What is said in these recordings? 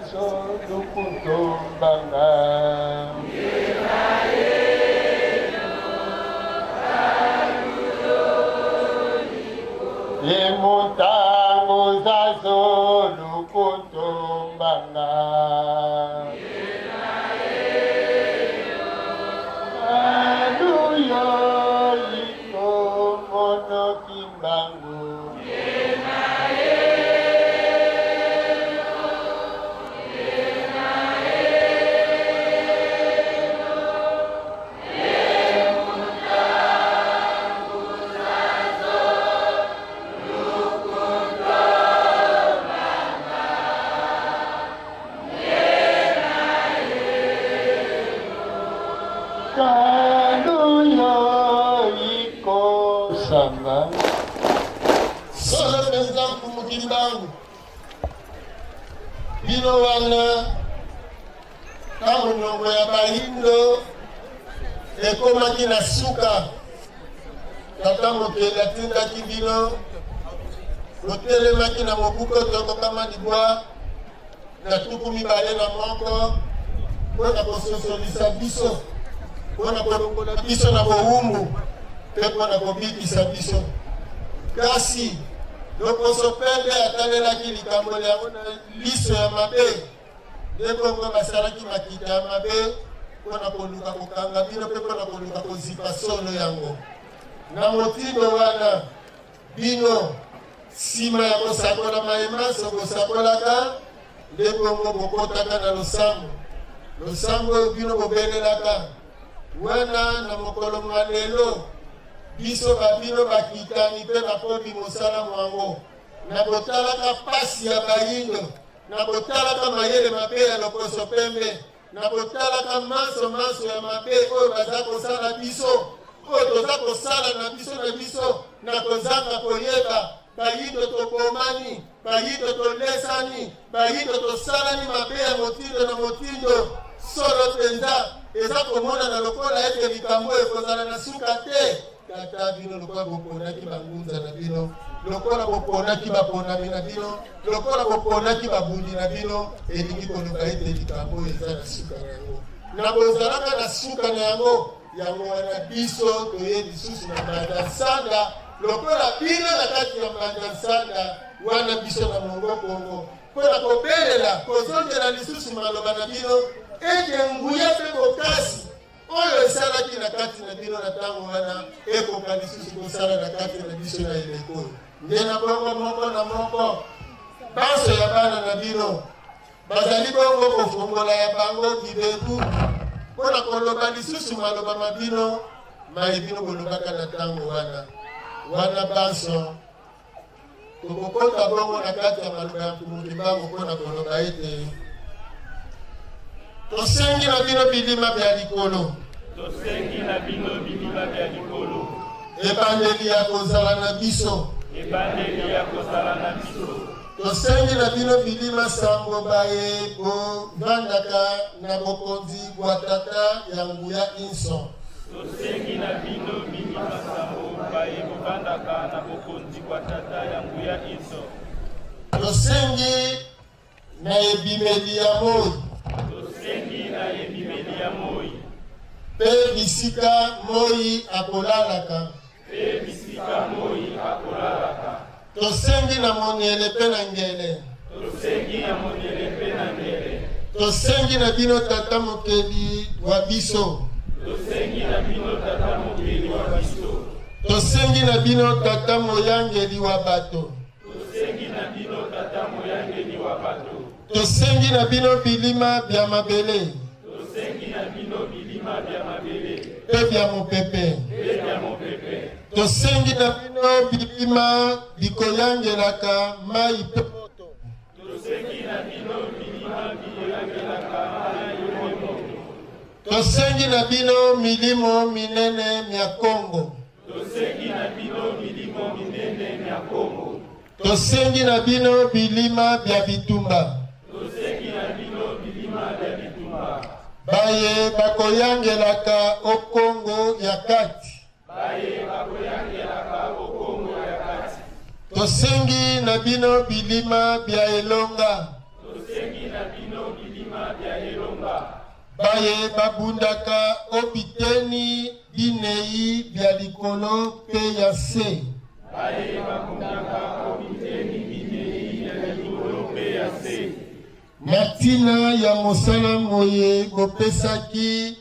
Zolukutombanga. Yemuntango zazolukutombanga. Aluyo iko mono kimbangu. Kaluyo iko samba. Solo mpenza Mfumu Kimbangu, bino wana ntango nyongo ya bayindo ekomaki na suka, Tata Mokeli atindaki bino, botelemaki na mobu koto kokama libwa na 21 mpo na kososolisa biso, mpo na kolongola biso na bowumbu mpe mpo na kobikisa biso. Kasi loposo pembe atalelaki likambo lyango na liso ya mabe, nde bongo basalaki makita ya mabe mpo na koluka kokanga bino mpe mpo na koluka kozipa solo yango. Na motindo wana, bino, nsima ya kosakola maye manso bosakolaka, nde bongo bokotaka na losambo, losambo oyo bino bobelelaka wana na mokolo mwa lelo, biso ba bino bakitani mpe bakobi mosala mwango, na botalaka mpasi ya bayindo, na botalaka mayele mabe ya loposo pembe, Na kotalaka manso manso ya mabe oyo baza kosala biso, oyo toza kosala na biso na biso na kozanga koyeba, bayindo tobomani, bayindo tolesani, bayindo tosalani mabe ya motindo na motindo. Solo mpenza, eza komonana lokola ete likambo oyo ekozala na suka te. Tata bino lokola boponaki bangunza na bino, lokola boponaki baponami na bino, lokola boponaki babundi na bino, elingi koloba ete likambo oyo eza na suka na yango. Na bozalaka na suka na yango, yango wana biso toye lisusu na Mbanza Nsanda, lokola bino na kati ya Mbanza Nsanda wana biso na Mongo Kongo, mpo na kobelela, kozongela lisusu maloba na bino ete nguya mpe bokasi Oyo esalaki na kati na bino na ntango wana ekoka lisusu kosala na kati na biso na eleko oyo. Nde na bongo moko na moko banso ya bana na bino bazali bongo kofongola ya bango bibebu mpo na koloba lisusu maloba ma bino maye bino bolobaka na ntango wana wana banso Tokokota bongo na kati ya maloba ya Mfumu Kimbangu mpo na koloba ete tosengi na bino bilima bya likolo, tosengi na bino bilima bya likolo, ebandeli ya kozala na biso, ebandeli ya kozala na biso. Tosengi na bino bilima sango baye bovandaka na bokonzi bwa Tata ya nguya inso. Tosengi na bino bilima sango baye bovandaka na bokonzi bwa Tata ya nguya inso. Tosengi na ebimeli ya moi. Tosengi na ebimeli ya moi. Mpe bisika moi akolalaka. Mpe bisika moi akolalaka. Tosengi na monyele mpe na ngele. Tosengi na monyele mpe na ngele. Tosengi na bino Tata Mokeli wa biso. Tosengi na bino Tata Mokeli wa biso. Tosengi na bino Tata Moyangeli wa bato. Tosengi na bino Tata Moyangeli wa bato. Tosengi na bino bilima bya mabele. Tosengi na bino bilima bya mabele. Mpe bya mopepe. Mpe bya mopepe. Tosengi na bino bilima bikoyangelaka mai mpe moto. Tosengi na bino bilima bikoyangelaka mai mpe moto. Tosengi na bino milimo minene mya Kongo. Tosengi na bino milimo minene mya Kongo. Tosengi na bino bilima bya bitumba. Tosengi na bino bilima bya bitumba. Baye bakoyangelaka o Kongo ya kati. Baye bakoyangelaka o Kongo ya kati. Tosengi na bino bilima bya elonga. Tosengi na bino. ya elonga. Baye babundaka o biteni binei bya likolo mpe ya se. Baye babundaka o biteni binei ya likolo mpe ya se. Na ntina ya mosala moye bopesaki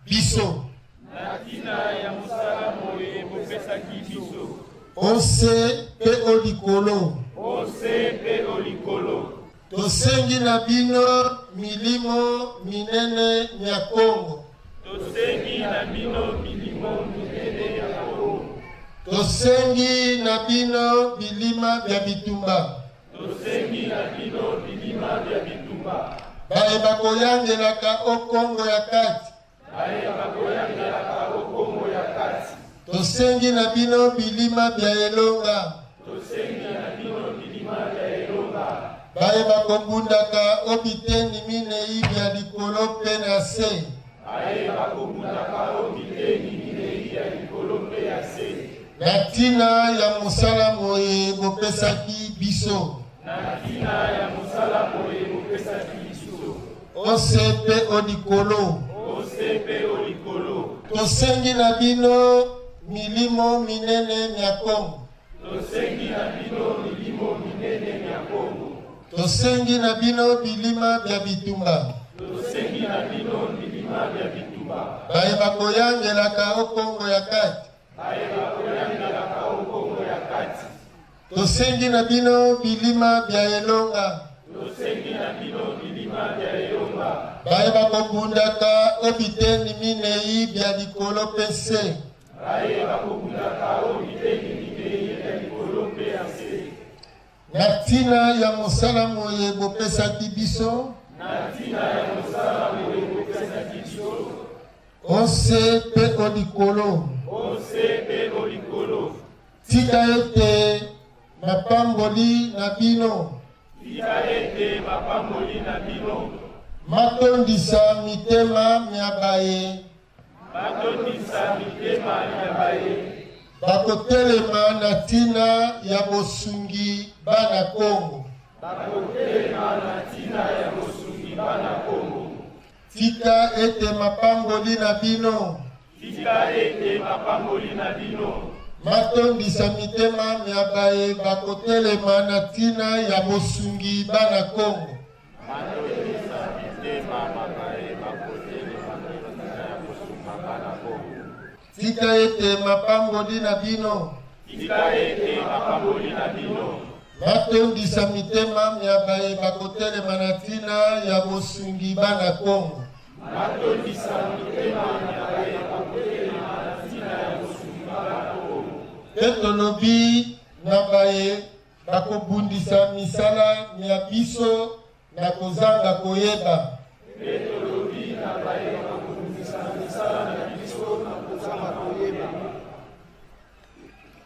biso. Na ntina ya mosala moye bopesaki biso. O nse mpe o likolo. O nse mpe o likolo. Tosengi na bino milimo minene mya Kongo. Tosengi na bino milimo minene ya Kongo. Tosengi na bino bilima bya bitumba. Tosengi na bino bilima bya bitumba. Baye bakoyangelaka o Kongo ya kati. Baye bakoyangelaka o Kongo ya kati. Tosengi na bino bilima bya elonga. Tosengi na bino bilima bya elonga. Baye bakobundaka o biteni minei bya likolo mpe na se. Baye bakobundaka o biteni minei ya likolo mpe ya se. Na ntina ya mosala moye bopesaki biso. Na ntina ya mosala moye bopesaki biso. O nse mpe o likolo. O nse mpe o likolo. Tosengi na bino milimo minene mya Kongo. Tosengi na bino milimo minene mya Kongo. Tosengi na bino bilima bya bitumba. Tosengi na bino bilima bya bitumba. Baye bakoyangelaka o Kongo ya kati. Baye bakoyangelaka o Kongo ya kati. Tosengi na bino bilima bya elonga. Tosengi na bino bilima bya elonga. Baye bakobundaka o biteni minei bya likolo mpe nse. Baye bakobundaka o biteni minei ya likolo mpe ya nse. Na ntina ya mosala moye bopesaki biso. Na ntina ya mosala moye bopesaki biso. O nse mpe o likolo. O nse mpe o likolo. Tika ete mapamboli na bino. Tika ete mapamboli na bino. Matondisa mitema mya baye. Matondisa mitema mya baye. Bakotelema na ntina ya bosungi bana Kongo. Bakotelema na ntina ya bosungi bana Kongo. Tika ete mapamboli na bino. Tika ete mapamboli na bino. Matondisa mitema mya baye bakotelema na ntina ya bosungi bana Kongo. Matondisa mitema mya baye bakotelema na ntina ya kosunga bana Kongo. Tika ete mapamboli na bino. Tika ete mapamboli na bino. Matondisa mitema mya baye bakotelema na ntina ya bosungi bana Kongo. Matondisa mitema mya baye bakotelema na ntina ya bosungi bana Kongo. Mpe tolobi na baye bakobundisa misala mya biso na kozanga koyeba. Mpe tolobi na baye bakobundisa misala na biso na kozanga koyeba.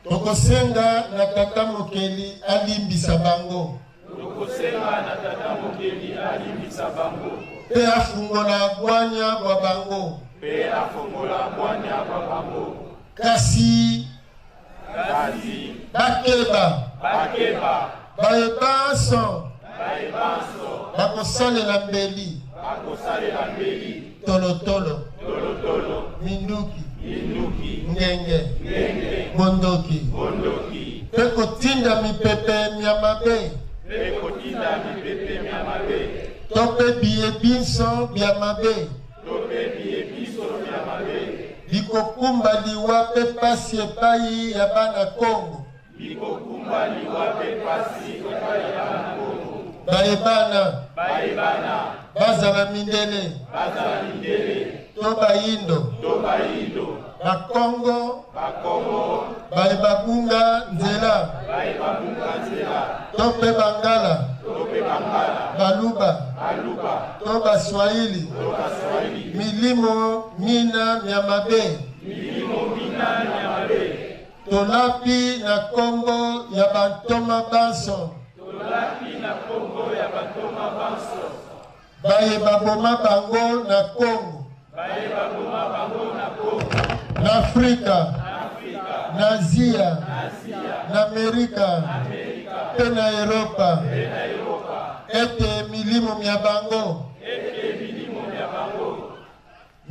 Tokosenga na Tata Mokeli alimbisa bango. Tokosenga na Tata Mokeli alimbisa bango. Mpe afungola bwanya bwa bango. Mpe afungola bwanya bwa bango. Kasi. Kasi. Bakeba. Bakeba. Baye banso. Baye banso. Bakosalela mbeli. Bakosalela mbeli. Tolotolo. Tolotolo. Minduki. Minduki. Ngenge. Ngenge. Bondoki. Bondoki. Mpe kotinda mipepe mya mabe. Mpe kotinda mipepe mya mabe. To mpe biye binso bya mabe. To mpe biye binso bya mabe. Bikokumba liwa mpe pasi epai ya bana Kongo. Bikokumba liwa mpe pasi epai ya bana Kongo. Baye bana. Baye bana. Bazala mindele. Bazala mindele. To bayindo. To bayindo. Bakongo. Bakongo. Baye babunga nzela. Baye babunga nzela. To mpe bangala. To mpe bangala. Baluba. Baluba. To baswahili. To baswahili. Milimo mina mya mabe. Milimo mina mya mabe. Tolapi na kombo ya bantoma banso. Tolapi na kombo ya bantoma banso. Baye baboma bango na Kongo. Baye baboma bango na Kongo. Na Afrika. Na Afrika. Na Azia. Na Azia. Na Amerika. Na Amerika. Mpe na Eropa. Mpe na Eropa. Ete milimo mya bango. Ete milimo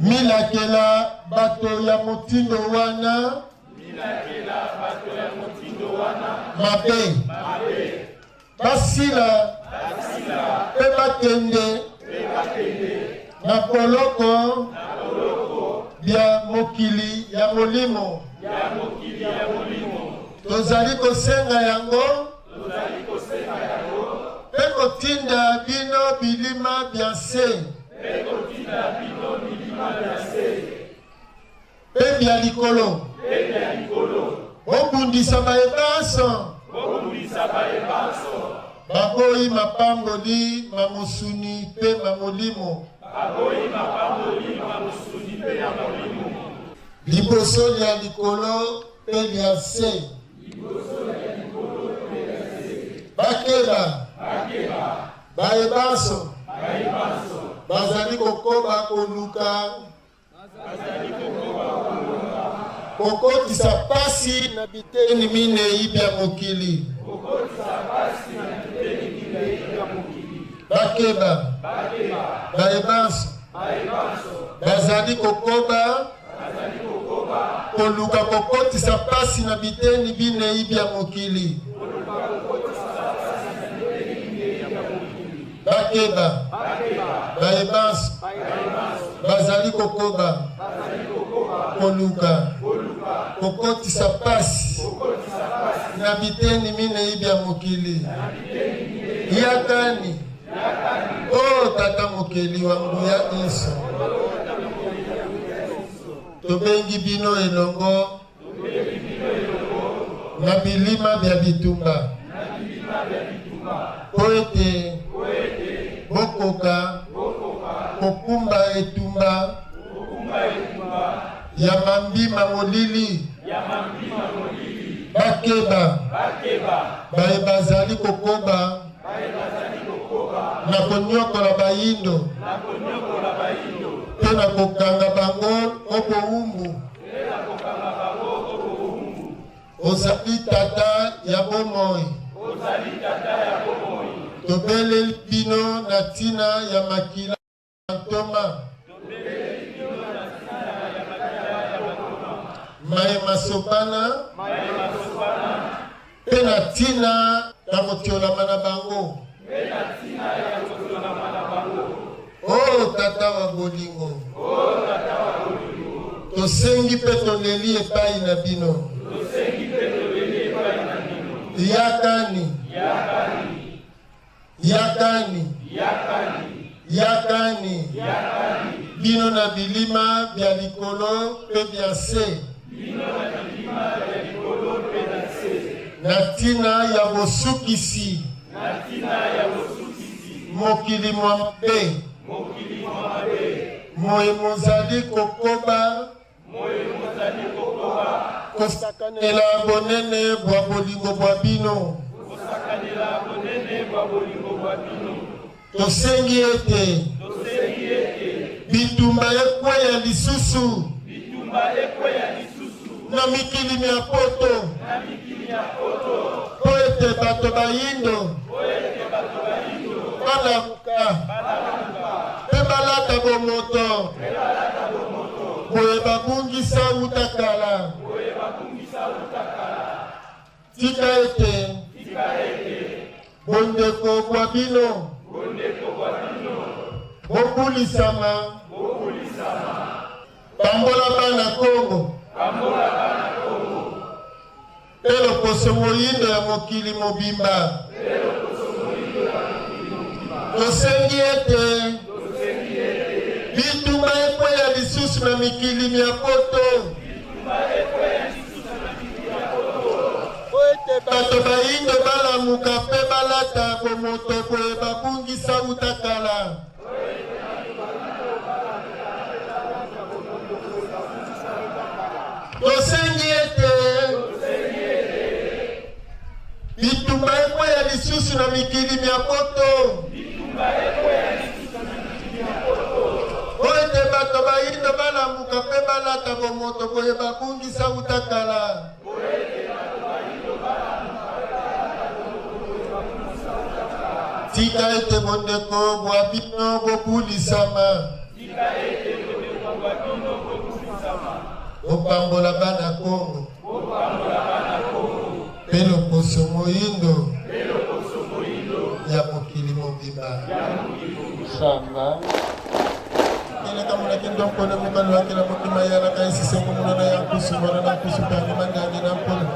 Milakela bato ya motindo wana mabe, basila mpe bakende na boloko bya mokili ya molimo. Tozali kosenga yango mpe kotinda bino bilima bya nse mpe bya likolo, bobundisa baye banso baboyi mapamboli ma mosuni mpe ma molimo, liboso lya likolo mpe lya nse. Bakeba baye banso bazali kokoba koluka kokotisa pasi na biteni minei bya mokili. Bakeba baye banso bazali kokoba koluka kokotisa pasi na biteni binei bya mokili. Bakeba baye banso bazali kokoba koluka kokotisa pasi na biteni minei bya mokili. Yakani, o Tata Mokeli wa nguya inso, tobengi bino elongo na bilima bya bitumba mpo ete bokoka kokumba etumba ya mambi ma molili. Bakeba baye bazali kokoba na konyokola bayindo mpe na kokanga bango o bowumbu. Ozali Tata ya bomoi. Tobeleli bino na ntina ya makila ya bantoma maye masopana mpe na ntina ya kotiolama na bango. O Tata wa bolingo, tosengi mpe toleli epai na bino, yakani, yakani, yakani, bino na bilima bya likolo mpe bya nse, na ntina ya bosukisi mokili mwa mabe moye mozali kokoba kosakanela bonene bwa bolingo bwa bino. Tosengi ete bitumba ekweya lisusu na mikili mya poto mpo ete bato bayindo balamuka mpe balata bomoto boye babungisa uta kala. Tika ete bondeko bwa bino bobulisama. Pambola bana Kongo mpe loposo moyindo ya mokili mobimba. Tosengi ete bitumba ekweya lisusu na mikili mya poto. Mpo ete bato bayindo balamuka mpe balata bomoto boye babungisa uta kala. Tosengi ete bitumba ekweya lisusu na mikili mya poto. Mpo ete bato bayindo balamuka mpe balata bomoto boye babungisa uta kala. Tika ete bondeko bwa bino bobulisama. Bopambola bana Kongo mpe loposo moyindo ya mokili mobimba. Samba. Keleka monaki ndonkone mokano wakela mokima yalaka esisengo monana ya nkusu mwana na nkusu mpangi mandangi na mpolo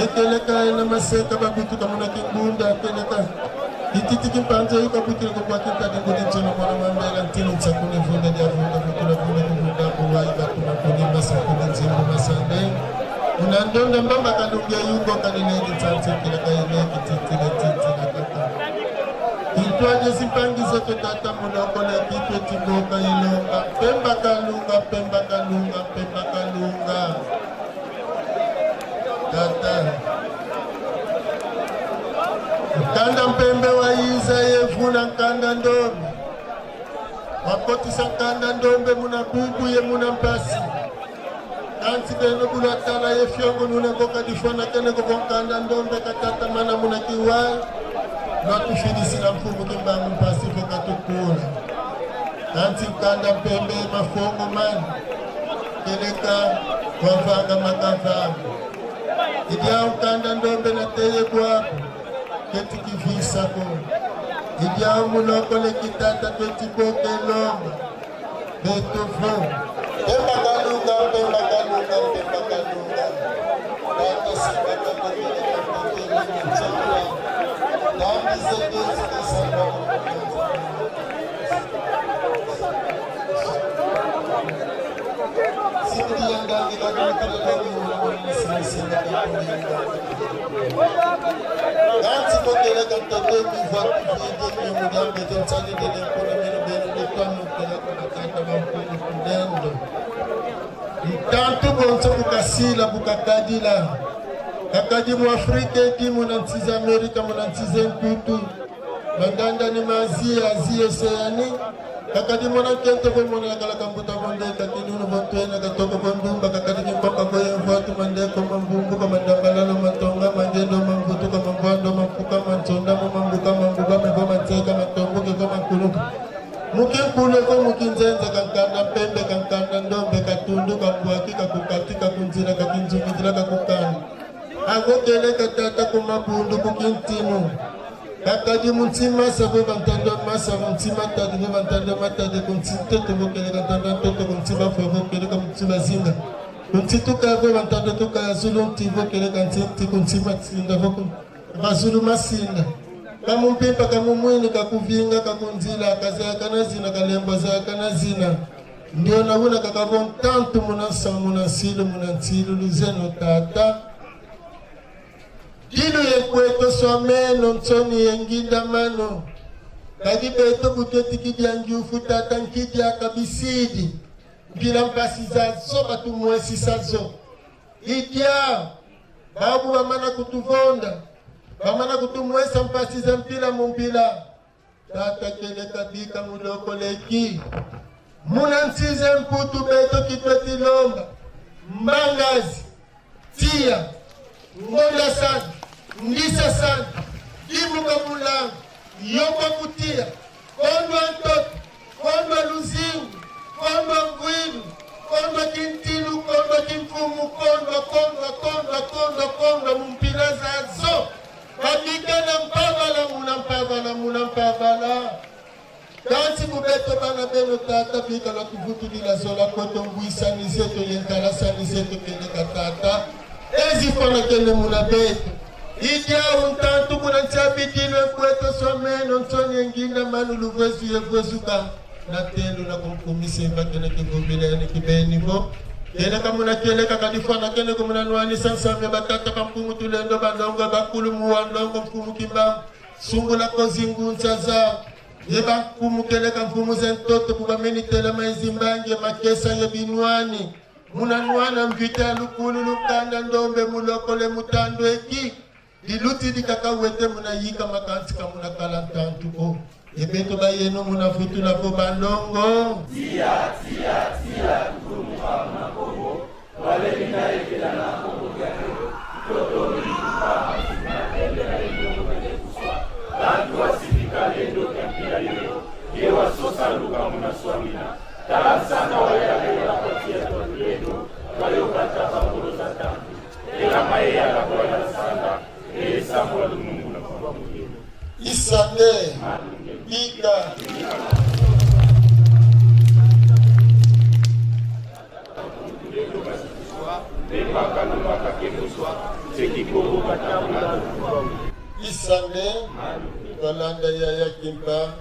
ekeleka ena maseka babutuka monaki ngunda keleka ititiki mpanza yoka butila kokwaki ntadi ngudi ntsona mwana mambela ntino nsakune vunda dia vunda butula vunda kuvunda mbuwai batuma kuni masakuni nzimbu masande unandonda mbamba kalungi ayungo kalileki nsanse keleka ileki titile titila kaka Kitwaje simpangiso totata monoko na kitwe timboka ilonga pemba kalunga pemba kalunga pemba kalunga tata nkanda mpembe wa yiza yevula nkanda ndombe wakotisa nkanda ndombe muna bubu ye muna mpasi kanti beno bula tala ye fiongo nuna koka difona kene koko nkanda ndombe katata mana muna kiwai lwatufilisila mfumu kimbangu mpasi fokatukula kanti nkanda mpembe mafongo mani keleka wavanga makavanga idia nkanda ndombe na teye bwapo ketikivisako idia muloko lekitata twetiboke lomba betofo pemba kalunga pemba kalunga pemba kalunga tata Ntantu bonso bukasila bukakadila kakadi mu Afrika edi muna ntiza Amerika muna ntiza nkutu mandanda ni maazia Asia Oceanie kakadi mona nkento bomona yakalaka mbuta monde kakinunu bontwena katoko bondumba kakadi kinkoka boyemvwatu mandeko mambumbuka mandambalalo matonga mangendo mamvutuka mambwando mampuka mantsonda mamambuka mambuka meko mantseka matomboke ko mankuluka mukinkulu ko mukinzenza kankanda mpembe kankanda ndombe katundu kambwaki kakukati kakunzila kakinzungizila kakukanda akokeleka tata kumabundu kukintinu kakadi muntima sabo bantando masa muntima tadi bo bantando matadi kuntintoto bokeleka ntando ntoto kuntima fo bokeleka muntima zinga kuntituka bo bantando tuka ya zulu nti bokeleka ntinti kuntima tsinda bo bazulu masinda kamumpimpa kamumwini kakuvinga kakunzila kazayaka na zina kalembo zayaka na zina ndio nabona kakabo ntantu muna nsango na nsilu muna ntsilu luzeno tata dilu yekweto swameno ntsoni yenginda mano kadi beto buteti kidya njufu tata nkidya kabisidi mpila mpasi zazo batumwesisa zo idya babu bamana kutuvonda bamana kutumwesa mpasi za mpila mumpila tata keleka bika mulokoleki muna nsize mputu beto kitwe tilomba mbangazi tia ngonda sana ndisa sana dimuka mulango yoka kutia kondwa ntoto kondwa luzingu kondwa ngwilu kondwa kintilu kondwa kimfumu kondwa kondwa kondwa kondwa kondwa mumpila zazo babika na mpavala muna mpavala muna mpavala kanti kubeto bana beno tata bika la kuvutulila zola koto ngwisa nizeto yenkala sanizeto keleka tata ezifana kende muna beto idia untantu muna ntiabidilwe nkweto someno ntsoni enginda manu luvwezu yevwezuka na telu na kumkumisa embakene kivumbila ene kibenivo keleka muna keleka kadifana kene kumuna nwanisa nsamya batata bampungu tulendo balongo bakulu muwalongo mfumu kimbangu sungula kozingunza za ye bakumukeleka mfumu ze ntoto bubameni telema ezimbange makesa ye binwani munanwana mvita lukulu lukanda ndombe mulokole mutando eki liluti likaka wete munayika makansi kamuna kala ntantu o ebeto bayeno munafutula po balongo tia tia tia Isande bika. Isande tolanda yaya Kimpa.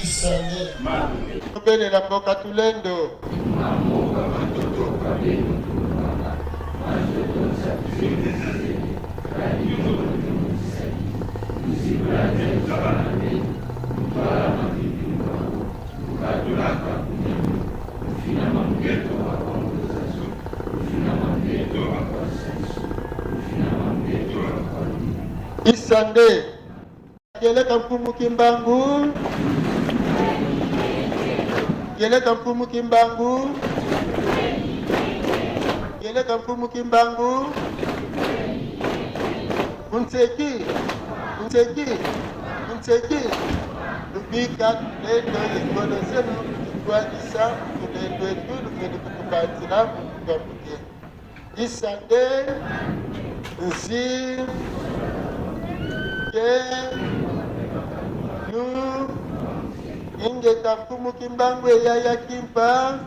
Isande tobelela mboka Tulendo. Isande Geleka Mfumu Kimbangu, Geleka Mfumu Kimbangu, Geleka Mfumu Kimbangu, Kunseki, Kunseki, Kunseki, Lubika Tulendo ekolo zenu kutwalisa Tulendo etu lufeni kutubanzila mutukamuke Isande Nzi Ke Nu Ingeta Mfumu Kimbangu eyaya Kimpa.